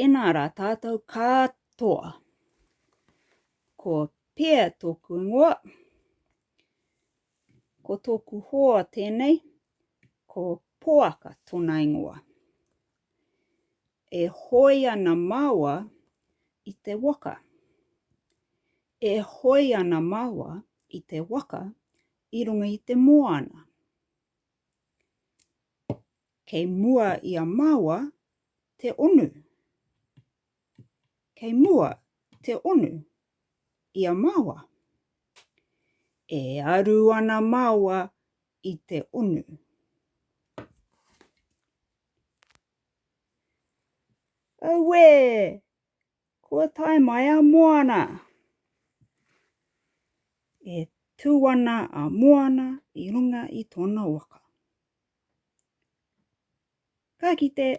Tēnā rā tātou katoa. Ko Pia tōku ingoa. Ko tōku hoa tēnei, ko Poaka tōna ingoa. E hoe ana māua i te waka. E hoe ana māua i te waka i runga i te moana. Kei mua i a māua te onu. Kei mua te onu i a māua. E aru ana māua i te onu. Auē! Kua tae mai a Moana! E tū ana a Moana i runga i tōna waka. Ka kite!